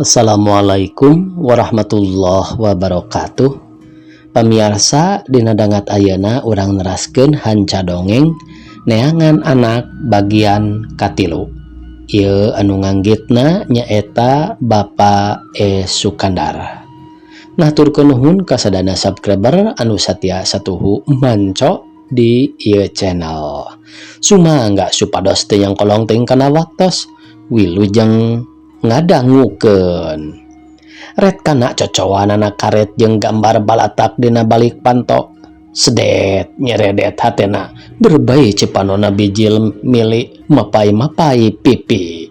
Assalamualaikum warahmatullahi wabarakatuh. Pamiarsa dina dangat ayeuna urang neraskeun hanca dongeng neangan anak bagian katilu. Ieu anu nganggitna nyaeta Bapa E Sukandar. Ngahaturkeun nuhun ka sadana subscriber anu satia satuhu manco di ieu channel. Sumangga supados teu nyangkolong teuing kana waktos wilujeng ngadangukeun. Ret kana cocowanana karet jeung gambar balatak dina balik panto. Sedet nyeredet hatena berbei cipanona bijil mili mapai-mapai pipi.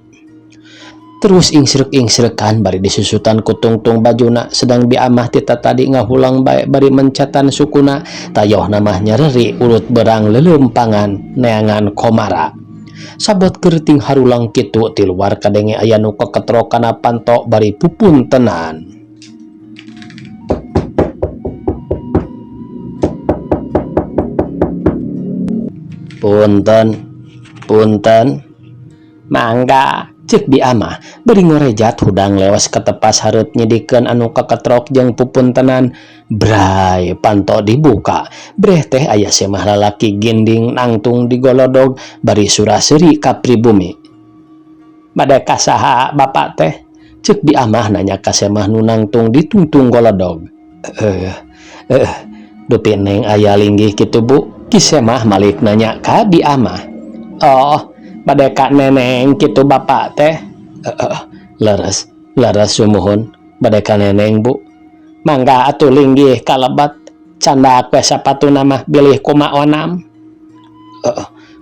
Terus ingsrek-ingsrekan bari disusutan ku tungtung bajuna sedang biamah tita tadi ngahulang bae bari mencetan sukuna tayohna mah nyereri urut berang leuleumpangan neangan komara. Sabot keriting harulang kitu ti luar kadenge aya nu keketrok kana panto bari pupuntenan. Punten, punten, mangga cek biamah bari ngorejat hudang lewas ketepas hareup nyidikeun anu keketrok jeung pupuntenan. Bray panto dibuka breh teh aya semah lalaki ginding nangtung digolodog bari suraseri ka pribumi. Bade ka saha bapak teh? Cek biamah nanya ka semah nu nangtung ditungtung golodog. Dupi neng aya linggih kitu bu? Ki semah malik nanya ka biamah. Oh, bade ka neneng kitu bapak teh? Leres, leres sumuhun bade ka neneng bu. Mangga atuh linggih kalebat candak we sapatuna mah bilih kumaonam.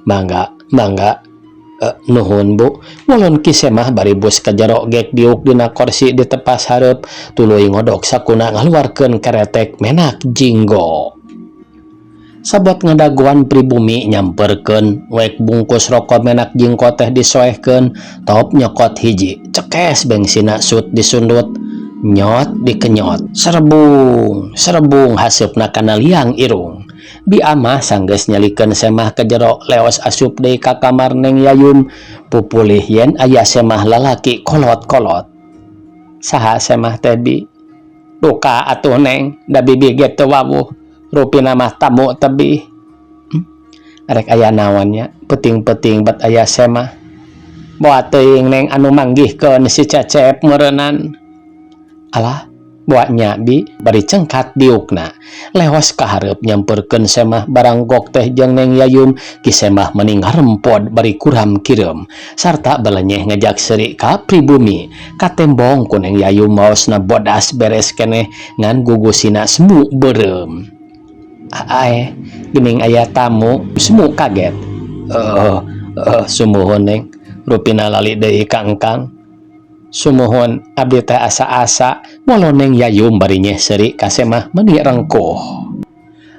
Mangga, mangga. Nuhun bu. Walon ki semah bari bus ka jero gek diuk dina korsi di tepas hareup tuluy ngodok sakuna ngaluarkeun keretek menak jinggo. Sabot ngadagoan pribumi nyamperkeun wek bungkus rokok menak jingko teh disoehkeun top nyokot hiji cekes bengsina sut disundut nyot dikenyot serebung serebung haseupna kana liang irung. Biamah sanggeus nyalikeun semah ke jero leos asup deui ka kamar Neng Yayum pupulih yen aya semah lalaki kolot-kolot. Saha semah teh bi? Duka atuh Neng, da bibi ge teu wawuh, rupina mah tamu tebih. Arek aya naon nya, peuting-peuting bat aya semah. Boa teuing Neng anu manggihkeun si Cecep meureunnan. Alah, boa nya bi bari cengkat diukna. Leos ka hareup nyamperkeun semah barang gok teh jeung Neng Yayum, ki semah meni ngarempod bari kuram kireum sarta belenyeh ngejak seuri ka pribumi. Katembong ku Neng Yayum maosna bodas beres keneh ngan gugusina semu beureum. Ae, geuning aya tamu, semu kaget. Sumuhun Neng, rupina lali deui ka engkang. Sumuhun abdi teh asa-asa walau Neng Yayum bari nyeh seuri ka semah meni rengkuh.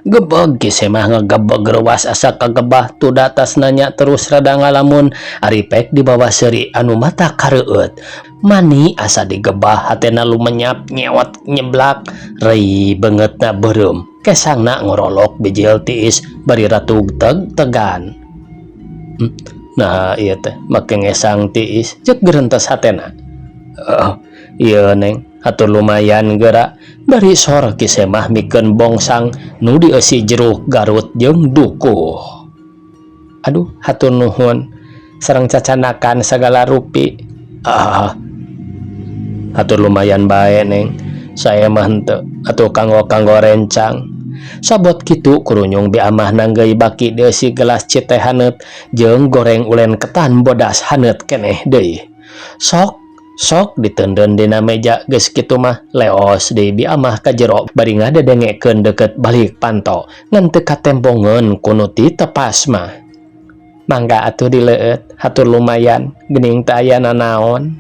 Gebeg ki semah ngegebeg reuas asa kagebah tuda tas nanya terus rada ngalamun ari pek dibawa seuri anu mata kareueut. Mani asa digebah hatena lumenyap nyewot nyeblak rei beungeutna beureum kesangna ngorolok bijil tiis bari ratug teg tegan. Nah ieu teh make ngesang tiis ceuk gerentes hatena. Ieu Neng hatur lumayan geura bari sor ki semah mikeun bongsang nu dieusi jeruk garut jeung dukuh. Aduh hatur nuhun sareng cacanakan sagala rupi. Hatur lumayan bae Neng, saya mah henteu atuh kanggo-kanggo rencang. Sabot kitu kurunyung biamah nanggeuy baki dieusi gelas citeh haneut jeung goreng ulen ketan bodas haneut keneh deui. Sok sok diteundeun dina meja geus kitu mah leos deui biamah ka jero bari ngadedengekeun deukeut balik panto ngan teu katembongeun ku nu ti tepas mah. Mangga atuh dileueut hatur lumayan geuning teu aya nanaon.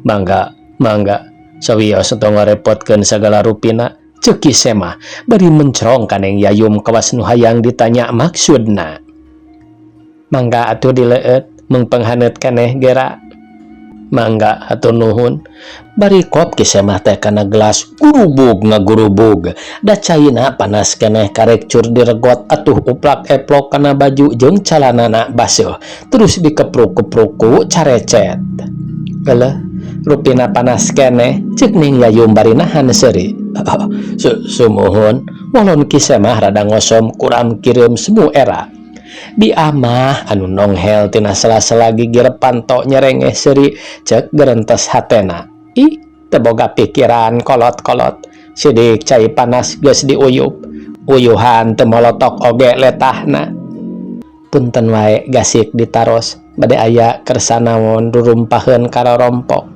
Mangga mangga sawios tong ngarepotkeun sagala rupina ceuk ki semah bari mencrong ka Neng Yayum kawas nu hayang ditanya maksudna. Mangga atuh dileueut mung panghaneut keneh gera. Mangga hatur nuhun bari kop ki semah teh kana gelas gurubug ngagurubug da caina panas keneh karek cur diregot atuh uplak eplok kana baju jeung calanana baseuh terus dikepruk-kepruk ku carecet. Eleh Rupina panas keneh, ceuk Neng Yayum bari nahan seuri. Sumuhun, walon Ki Semah rada ngosom kuram kireum semu era. Bi Amah anu nonghel tina sela-sela gigir panto nyerengeh seuri ceuk gerentes hatena. Ih, teu boga pikiran kolot-kolot. Sidik cai panas geus diuyup. Uyuhan teu molotok oge letahna. Punten wae gasik ditaros, bade aya kersa naon rurumpaheun karorompok.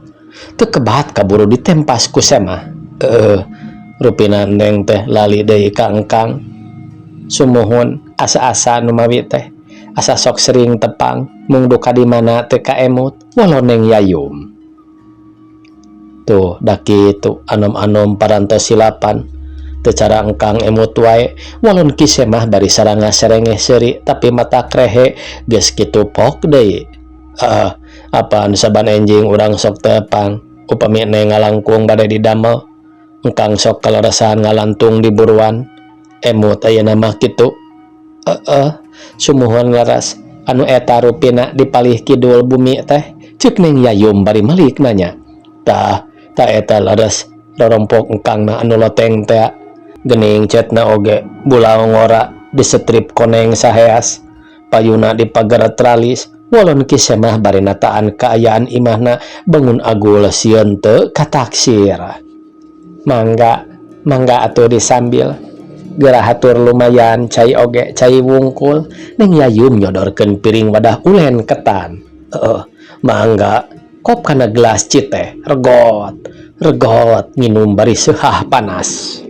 Teu kebat kaburu ditempas ku Semah. Heueuh, rupina Neng teh lali deui ka engkang. Sumuhun asa-asa numawi teh. Asa sok sering tepang, mung duka di mana teu kaemut, walon Neng Yayum. Tuh, da kitu anom-anom parantos silapan. Teu cara engkang emut wae, walon Ki Semah bari saranga serengeh seuri tapi mata krehe geus kitu pok deui. Heeh, apan saban enjing urang sok tepang, upami Neng ngalangkung bade didamel. Engkang sok kaleresan ngalantung di buruan. Emut ayeuna mah kitu. Heeh, sumuhun leres. Anu eta rupina di palih kidul bumi teh, ceuk Neng Yayum bari malik nanya. Tah, tah eta leres rorompok engkang mah anu loteng tea. Geuning cetna oge bulau ngora disetrip koneng saheas. Payuna dipager tralis, walon Ki Semah bari nataan kaayaan imahna bangun agul sieun teu kataksir. Mangga, mangga atuh disambil. Geura hatur lumayan cai oge cai wungkul. Neng Yayum nyodorkeun piring wadah ulen ketan. Heeh, mangga kop kana gelas citeh, regot, regot nginum bari seuhah panas.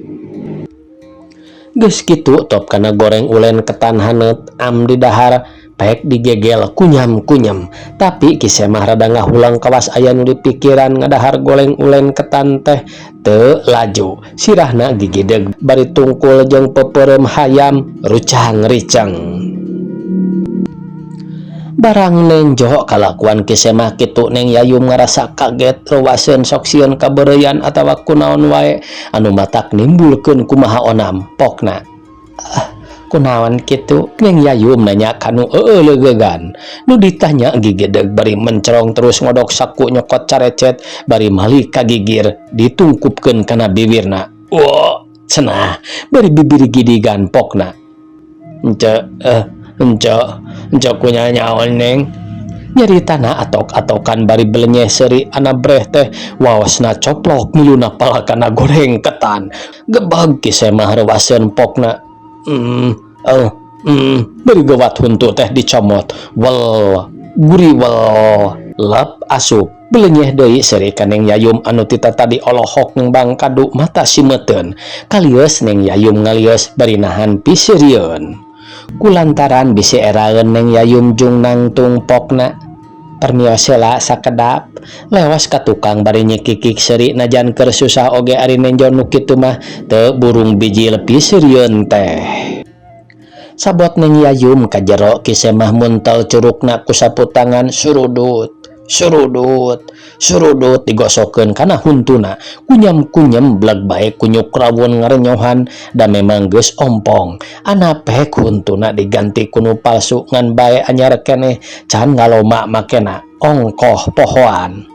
Geus kitu top kana goreng ulen ketan haneut am didahar pek digegel kunyam-kunyam. Tapi Ki Semah rada ngahulang kawas aya nu dipikiran ngadahar goreng ulen ketan teh teu laju. Sirahna gigideg bari tungkul jeung peupeurem hayam rucang-riceng. Barang nenjo kalakuan Ki Semah kitu Neng Yayum ngarasa kaget reuwaseun sok sieun kabeureuyan atawa kunaon wae anu matak nimbulkeun kumaha onam pokna. Ah, kunaon kitu? Neng Yayum nanya kanu eueuh leugeugan. Nu ditanya gigedeg bari mencerong terus ngodok saku nyokot carecet bari malik ka gigir ditungkupkeun kana bibirna. Wah, cenah bari bibir gidigan pokna. Ence, ence, ence kunya nyaon Neng. Nyaritana atok-atokan bari belenyeh seuri anabreh teh waosna coplok miluna pala kana goreng ketan. Gebag Ki Semah reuwaseun pokna. Bari gewat huntu teh dicomot. Wel, guri wel, lep asup. Belenyeh deui seuri ka Neng Yayum anu tita tadi olohok nembang kadu mata simeteun. Kalieus Neng Yayum ngalieus bari nahan piseurieun. Kulantaran bisi eraeun Neng Yayum jung nangtung pokna. Permios heula sakedap, lewas ka tukang bari nyikikik seuri najan keur susah oge ari nenjo nu kitu mah teu burung bijil piseurieun teh. Sabot Neng Yayum ka jero Ki Semah muntel curukna ku sapu tangan surudut, surudut, surudut digosokeun kana huntuna. Kunyam-kunyam bleg bae kunyuk rawon ngarenyohan da memang geus ompong. Anapek huntuna diganti ku nu palsu ngan bae anyar keneh can ngaloma makena ongkoh pohoan.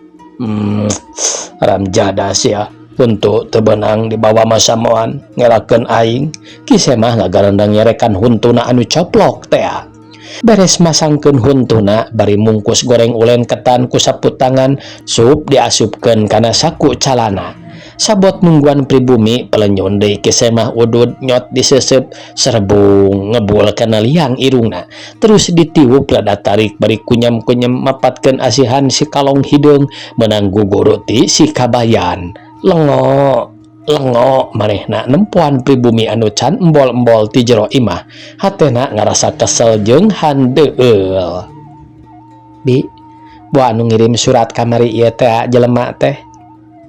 Ramjada sia huntu teu beunang dibawa masamoan ngerakeun aing. Ki Semah ngagarendang nyerekan huntuna anu coplok tea. Beres masangkeun huntuna bari mungkus goreng ulen ketan ku sapu tangan sup diasupkeun kana saku calana. Sabot nungguan pribumi pelenyun deui Ki Semah udud nyot diseuseup serebung ngebul kana liang irungna. Terus ditiup lada tarik bari kunyam-kunyam mapatkeun asihan si kalong hideung meunang guguru ti si kabayan. Lengo lengo manehna nempoan pribumi anu can embol-embol ti jero imah. Hatena ngarasa kesel jeung handeueul. Bi, boa anu ngirim surat kamari ieu teh jelema teh.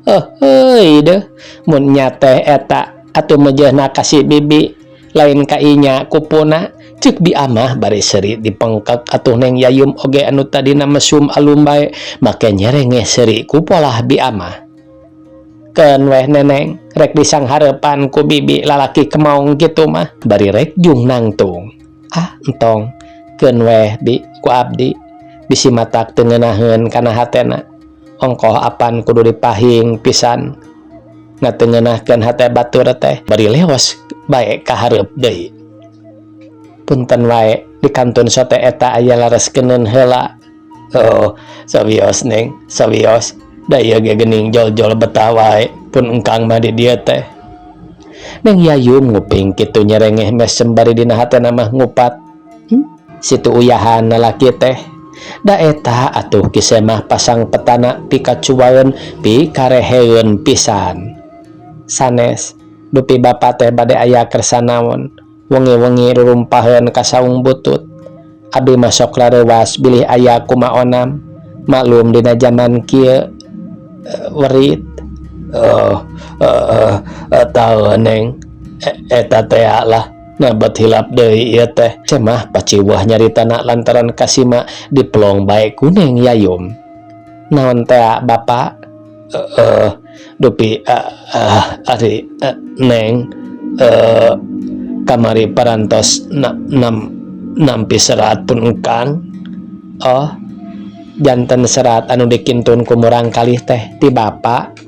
Heuheuy deuh, mun nya teh eta atuh meujeuhna ka si bibi lain ka inya kupuna. Ceuk Bi Amah bari seuri dipengkek atuh Neng Yayum oge anu tadina mesum alum bae make nyerengeh seuri ku polah Bi Amah. Keun weh neneng rek disanghareupan ku bibi lalaki kemaung kitu mah bari rek jung nangtung. Ah entong keun weh bi ku abdi bisi matak teu ngeunaheun kana hatena. Ongkoh apan kudu dipahing pisan ngateu ngeunahkeun hate batur teh bari leos bae ka hareup deui. Punten wae di kantun sote eta aya lareskeun heula. Oh, sawios Neng, sawios. Da ieu ge geuning jol-jol betah wae pun engkang mah di dieu teh. Neng Yayum nguping kitu nyerengeh mesem bari dina hatena mah ngupat. Situ uyahan lalaki teh. Da eta atuh Ki Semah pasang petana pikacuwaeun pikareheun pisan. Sanes, dupi bapa teh bade aya kersa naon, wengi-wengi rurumpaheun ka saung butut. Abi mah sok lareuwas bilih aya kumaonam, maklum dina jaman kieu werit. Oh, tahu Neng, eta teh lah nabet hilap deui ieu teh. Semah paciweuh nyaritana lantaran kasima dipelong bae ku Neng Yayum. Naon teh Bapak? Dupi ari Neng kamari parantos nampi serat pun engkang. Oh, janten serat anu dikintun ku murangkalih teh ti Bapak.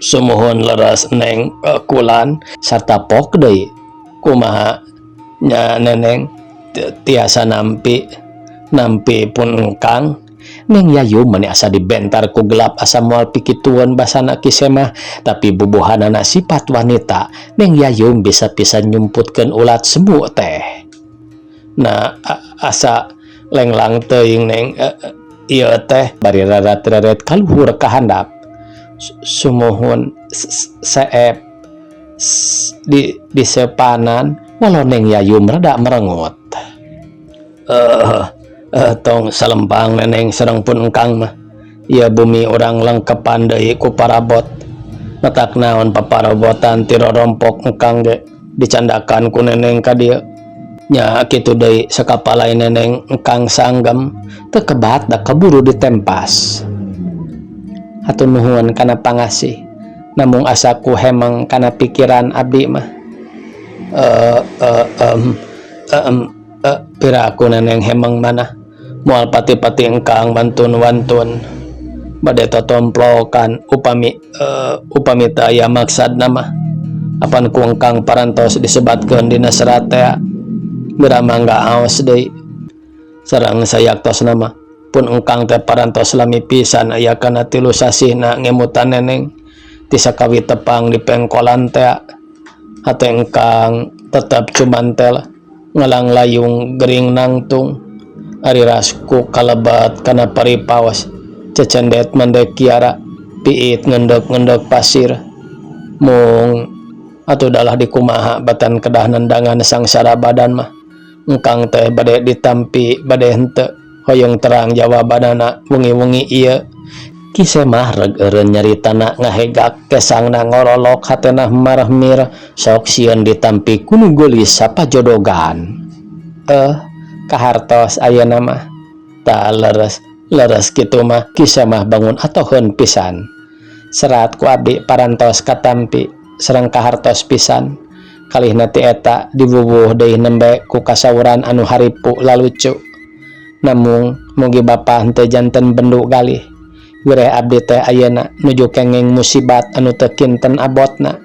Sumuhun leres Neng, kulan sarta pok deui. Kumaha nya Neneng, tiasa nampi nampi pun engkang? Neng Yayu meni asa dibentar ku gelap, asa moal pikitueun basana Ki Semah, tapi bubuhanana sifat wanita, Neng Yayum bisa pisan nyumputkeun ulat semu teh. Nah, asa lenglang teuing Neng, ieu teh bari rarat-reret kaluhur ka handap. Sumuhun seep di disepanan walau Neng Yayum rada merengut. Tong salempang Neneng sareng pun engkang mah. Ieu bumi urang lengkepan deui ku parabot. Matak naon paparobotan ti rorompok engkang ge dicandakan ku Neneng ka dieu. Nya kitu deui sakapalai Neneng engkang sanggem teu kebat da kaburu ditempas. Hatur nuhun kana pangasih. Namung asa ku hemeng kana pikiran abdi mah. Piraku Neneng hemeng manah. Moal pati-pati engkang wantun-wantun bade totomplokan upami teu aya maksadna mah. Apan ku engkang parantos disebatkeun dina serat teh geura mangga aos deui. Sareng sayaktosna mah pun engkang teh parantos lami pisan aya kana 3 sasihna ngemutan Neneng ti sakawi tepang di pengkolan teh. Hate engkang tetep cumantel ngalang layung gering nangtung ari rasku kalebat kana paripaos cecendet mande kiara piit ngendek-ngendek pasir mung atuh dalah dikumaha batan kedah nendangan sangsara badan mah. Engkang teh bade ditampi bade henteu, hoyong terang jawabanana wengi-wengi ieu. Ki Semah reg eureun nyaritana ngahegak kesangna ngorolok hatena marahmir sok sieun ditampi ku nu geulis sapajodogan. Kahartos ayeuna mah tah leres leres kitu mah. Ki Semah bangun atoheun pisan. Serat ku abdi parantos katampi sareng kahartos pisan. Kalihna ti eta diwuwuh deui nembe ku kasawuran anu haripu lalucu. Namung mugi Bapa henteu janten bendu galih. Wireh abdi teh ayeuna nuju kenging musibat anu teu kinten abotna.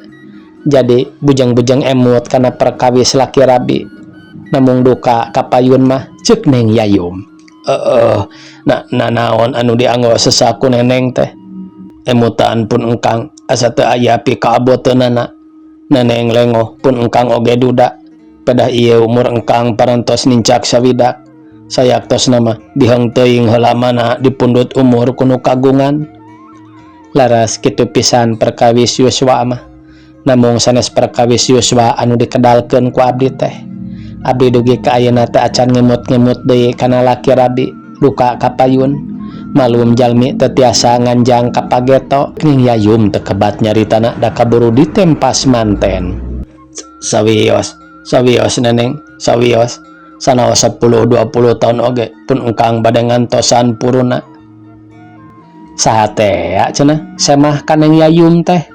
Jadi bujeng-bujeng emut kana perkawis laki rabi. Namung duka kapayun mah, ceuk Neng Yayum. Heeh, nanaon anu dianggo sesah ku Neneng teh? Emutan pun engkang asa teu aya pikaaboteunana. Neneng lengoh pun engkang oge duda. Pedah ieu umur engkang parantos nincak sawidak. Sayaktosna mah biheng teuing heula mana dipundut umur ku nu kagungan. Laras kitu pisan perkawis yuswa mah. Namung sanes perkawis yuswa anu dikedalkeun ku abdi teh. Abdi dugi ka ayeuna teh acan ngemut-ngemut deui kana laki rabi duka kapayun. Malum jalmi teu tiasa nganjang ka pageto. Ning Yayum teu kebat nyaritana da kaburu ditempas manten. Sawios, sawios Neneng, sawios. Sanaos 10-20 tahun oge pun engkang bade ngantosan puruna. Saha tea cenah Semah ka Neng Yayum teh?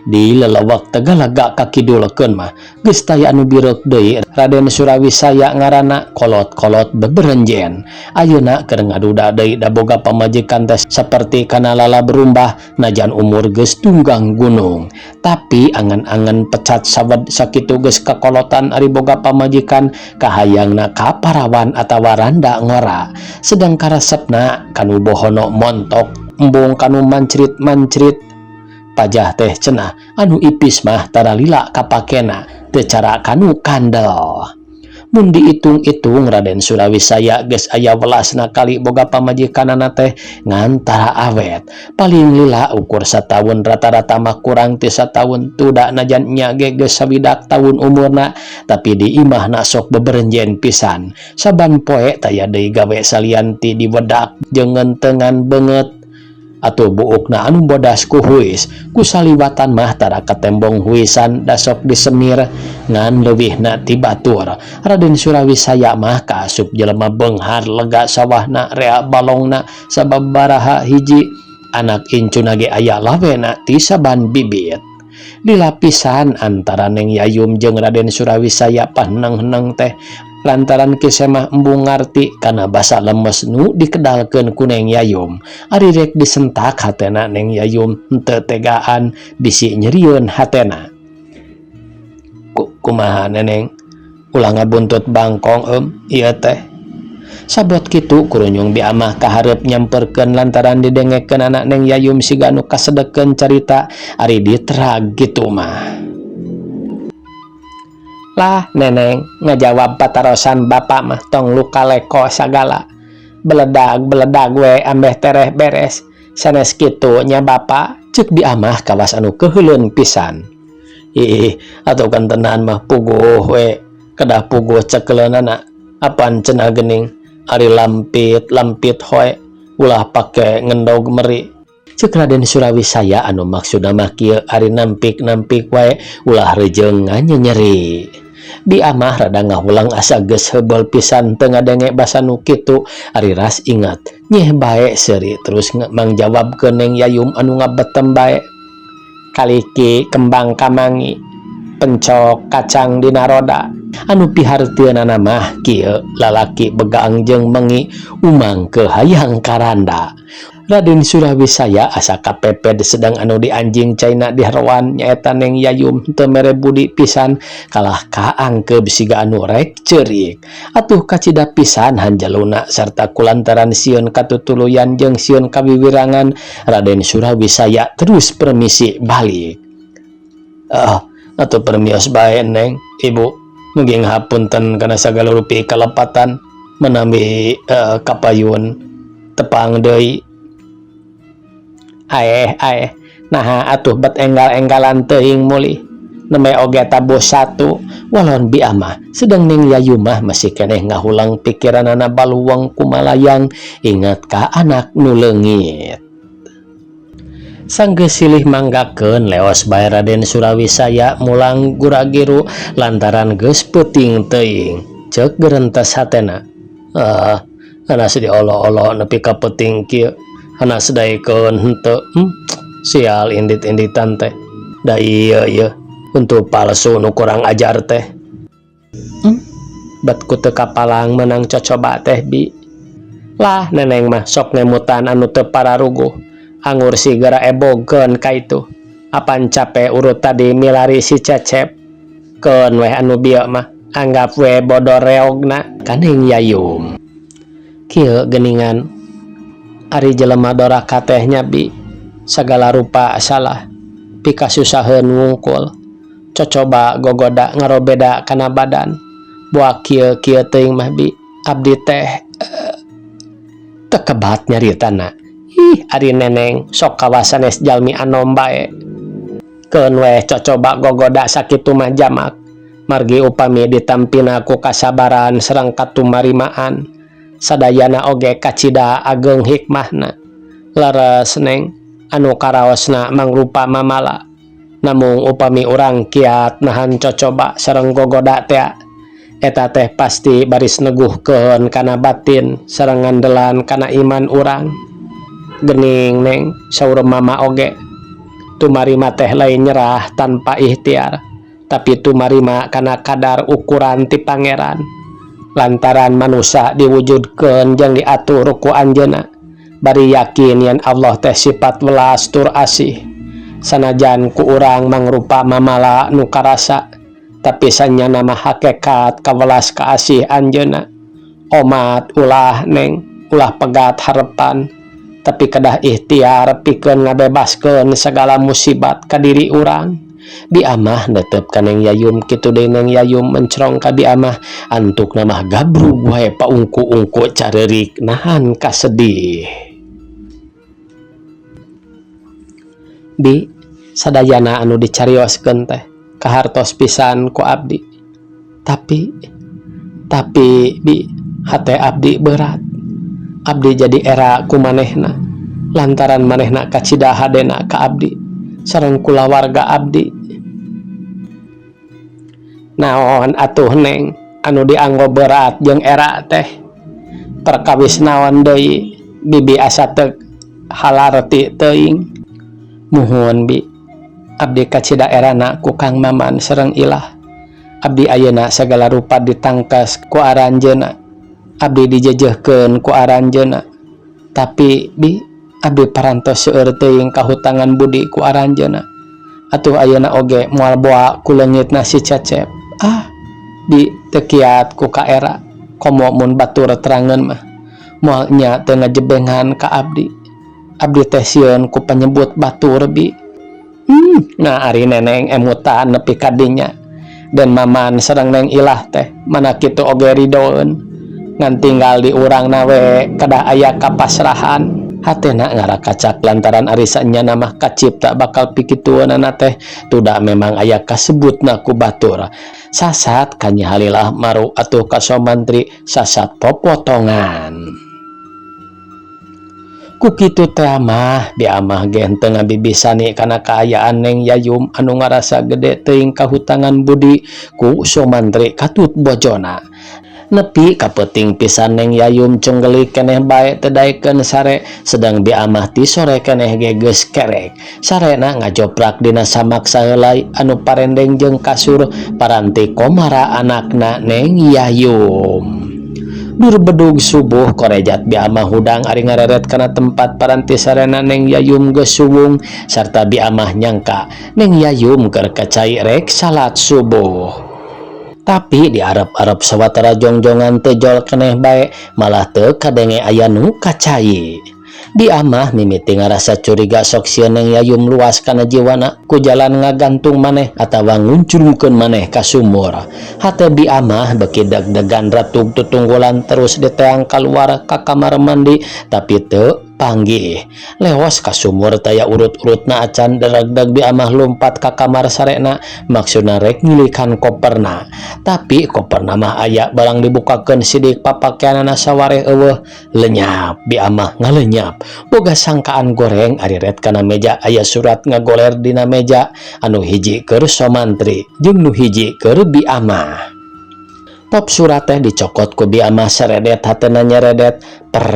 Di lelewek Tegalaga kakidulkeun mah geus taya anu bireuk deui Raden Surawisaya ngaranna kolot-kolot beberenjen. Ayeuna keur ngaduda deui da boga pamajikan teh saperti kana lala berumbah najan umur geus tunggang gunung. Tapi angan-angan pecat sawed sakitu geus kakolotan ari boga pamajikan kahayangna ka parawan atawa randa ngora. Sedang karesepna kanu bohono montok embung kanu mancrit-mancrit. Pajah teh cenah anu ipis mah tara lila kapakena teu cara kanu kandel. Mun diitung-itung Raden Surawisaya geus aya welasna kali boga pamajikanana teh ngan tara awet. Paling lila ukur sataun rata-rata mah kurang ti sataun tuda najan nya ge geus sawidak taun umurna tapi di imahna sok beberenjen pisan. Saban poe taya deui gawe salian ti diwedak jeung ngentengan beungeut atuh buukna anu bodas ku huis ku saliwatan mah tara katembong huisan da sok disemir ngan leuwihna ti batur. Raden Surawisaya mah kaasup jelema beunghar lega sawahna rea balongna sababaraha hiji anak incuna ge aya lawena ti saban bibit. Dilapisan antara Neng Yayum jeung Raden Surawisaya paheneng-heneng teh lantaran Ki Semah embung ngarti kana basa lemes nu dikedalkeun ku Neng Yayum. Ari rek disentak hatena Neng Yayum henteu tegaan bisi nyerieun hatena. Kumaha Neneng ulah ngabuntut bangkong ieu teh. Sabot kitu kurunyung Bi Amah kahareup nyamperkeun lantaran didengekeun anak Neng Yayum siga anu kasedekeun carita ari diterag kitu mah. Lah Neneng ngajawab patarosan bapak mah tong luka leko sagala. Beledag-beledag we ambeh tereh beres. Sanes kitu nya bapak ceuk Bi Amah kawas anu keuheuleun pisan. Ih atuh kantenan mah puguh we kedah puguh cekeleunana apan cenah geuning ari lampit-lampit hoe ulah pake ngendog meri. Ceuk Raden Surawisaya anu maksudna mah kieu ari nampik-nampik wae ulah rejeung nganyenyeri. Bi Amah rada ngahulang asa geus heubeul pisan teu ngadenge basa nu kitu ari ras ingat nyeh bae seuri terus mangjawabkeun Neng Yayum anu ngabetem bae. Kaliki kembang kamangi pencok kacang dina roda anu pihartieunana mah kieu lalaki begang jeung mengi umang ke hayang karanda. Raden Surawisaya asa kapeped sedang anu dianjing caina diharoan nyaeta Neng Yayum teu mere budi pisan kalah kaangkeub siga anu rek ceurik. Atuh kacida pisan hanjaluna sarta kulantaran sieun katutuluyan jeung sieun kawiwirangan Raden Surawisaya terus permisi balik. Atuh permios bae Neng Ibu mugi ngahapunten kana sagala rupi kalepatan menawi kapayun tepang deui. Aeh aeh naha atuh bet enggal-enggalan teuing mulih nembe oge tabuh satu walon Bi Amah sedang Neng Yayu mah masih keneh ngahulang pikiranana baluweng kumalayang ingat ka anak nu leungit. Sanggeus silih manggakeun leos bae Raden Surawisaya mulang guragiru lantaran geus peuting teuing ceuk gerentes hatena. Anas diolo-olo nepi ka peuting kieu anas daekeun henteu sial indit-inditan teh da ieu ieu untuk palsu nu kurang ajar teh. Bet ku teu kapalang menang cocoba teh bi. Lah Neneng mah sok ngemutan anu teu pararuguh angur sigera ebogeun ka itu. Apan cape urut tadi milari si Cecep. Keun weh anu bieu mah anggap we bodor reogna ka Neng Yayum. Kieu geuningan ari jelema doraka teh nya bi sagala rupa salah pikasusaheun wungkul cocoba gogoda ngarobeda kana badan boa kieu-kieu teuing mah bi abdi teh tekebat nyaritana. Ih ari Neneng sok kawas sanes jalmi anom bae. Keun weh cocoba gogoda sakitu mah jamak margi upami ditampina ku kasabaran sareng katumarimaan sadayana oge kacida ageng hikmahna. Leres Neng anu karaosna mangrupa mamala namung upami urang kiat nahan cocoba sareng gogoda tea eta teh pasti baris neguhkeun kana batin sareng ngandelan kana iman urang. Gening Neng saur mama oge Tumarima teh lain nyerah tanpa ikhtiar, tapi tumarima kana kadar ukuran ti Pangeran. Lantaran manusa diwujudkeun jeung diatur ku Anjeunna, bari yakin yen Allah teh sifat welas tur asih. Sanajan ku urang mangrupa mamala nu karasa, tapi sanyana mah hakekat kawelas kaasih Anjeunna. Omat ulah, Neng, ulah pegat harepan, tapi kedah ikhtiar pikeun ngabebaskeun segala musibat ka diri urang. Bi Amah netep ka Neng Yayum. Kitu deui Neng Yayum mencrong ka Bi Amah, antukna mah gabrug wae paungku-ungku careurik nahan kasedih. Bi, sadayana anu dicarioskeun teh kahartos pisan ku abdi, tapi Bi, hate abdi berat. Abdi jadi era ku manehna lantaran manehna kacida hadena ka abdi sareng kulawarga abdi. Naon atuh, Neng, anu dianggo berat jeung era teh? Perkawis naon deui? Bibi asa teu halarti teuing. Muhun, Bi, abdi kacida erana ku Kang Maman sareng Ilah. Abdi ayeuna sagala rupa ditangkas ku aranjeuna, abdi dijejehkeun ku aranjeuna, tapi Bi, abdi parantos seueur teuing kahutangan budi ku aranjeuna. Atuh ayeuna oge moal boa ku leungitna si Cecep. Ah, Bi, teu kiat ku kaera, komo mun batur terangeun mah moal nya teu ngajebengan ka abdi. Abdi teh sieun ku panyebut batur, Bi. Nah, ari Neneng emutan nepi ka dinya dan Maman sareng Neng Ilah teh mana kitu oge ridoeun, ngan tinggal di urang na we kedah aya kapasrahan. Hatena ngarakacak lantaran ari sanyana mah kacipta bakal pikitueunana teh tuda memang aya kasebutna ku batur. Sasat kanyahalilah maru atuh ka Somantri, sasat popotongan. Ku kitu teh mah Bi Amah ge henteu ngabibisani kana kaayaan Neng Yayum anu ngarasa gede teuing kahutangan budi ku Somantri katut bojona. Nepi ka peuting pisan Neng Yayum cunggelik keneh bae teu daekeun sare, sedang Bi Amah ti sore keneh ge geus kerek. Sarena ngajoprak dina samak saheulai anu parendeng jeung kasur paranti komara anakna, Neng Yayum. Dur bedug subuh korejat Bi Amah hudang ari ngareret kana tempat paranti sarena Neng Yayum geus suwung sarta Bi Amah nyangka Neng Yayum keur ka cai rek salat subuh. Tapi diarep-arep sawatara jongjongan teu jol keneh bae, malah teu kadenge aya nu ka cai. Bi Amah mimiti ngarasa curiga, sok sieun Neng Yayum luas kana jiwana ku jalan ngagantung maneh atawa nguncrungkeun maneh ka sumur. Hate Bi Amah beuki deg-degan retug tutunggulan terus diteang kaluar ka kamar mandi, tapi teu panggih. Lewas ka sumur taya urut-urutna acan. Deregdeg Bi Amah lumpat ka kamar sarena, maksudna rek ngilikan koperna, tapi koperna mah aya, barang dibukakeun sidik papakeanana sawareh eueuh. Lenyap. Bi Amah ngalenyap boga sangkaan goreng ari ret kana meja aya surat ngagoler dina meja, anu hiji keur Somantri jeung nu hiji keur Bi Amah. Pop surat teh dicokot ku Bi Amah seredet, hatena nyeredet per,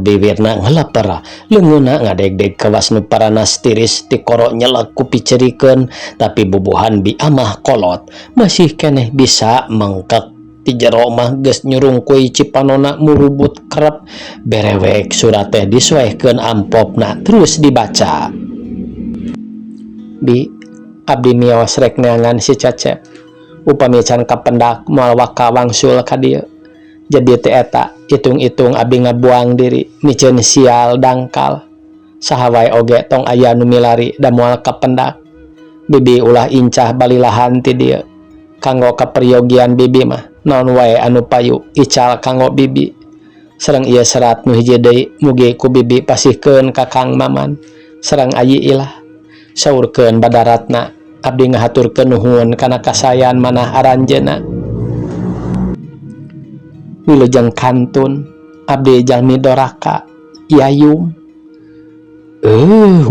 bibirna ngeleper, leungeunna ngadegdeg kawas nu paranas tiris tikoro nyelek ku picerikeun. Tapi bubuhan Bi Amah kolot masih keneh bisa mengkek, ti jero mah geus nyurungkuy cipanona murubut kerep. Berewek surat teh disuehkeun ampopna terus dibaca. Bi, abdi mios rek neangan si Cecep. Upami can kapendak moal waka wangsul ka dieu. Jadi teh eta hitung-hitung abdi ngabuang diri miceun sial dangkal. Saha wae oge tong aya nu milari da moal kapendak. Bibi ulah incah balilahan ti dieu. Kanggo kaperyogian bibi mah naon wae anu payu ical kanggo bibi. Sareng ieu serat nu hiji deui, mugi ku bibi pasihkeun ka Kang Maman sareng Ayi Ilah. Saurkeun badaratna, abdi ngahaturkeun nuhun kana kasayan manah aranjeunna. Wilujeng kantun, abdi jalmi doraka, Yayum.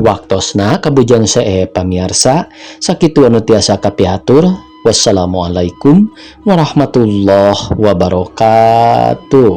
Waktosna kabujang see, pamiarsa. Sakitu anu tiasa kapihatur. Wassalamualaikum warahmatullahi wabarakatuh.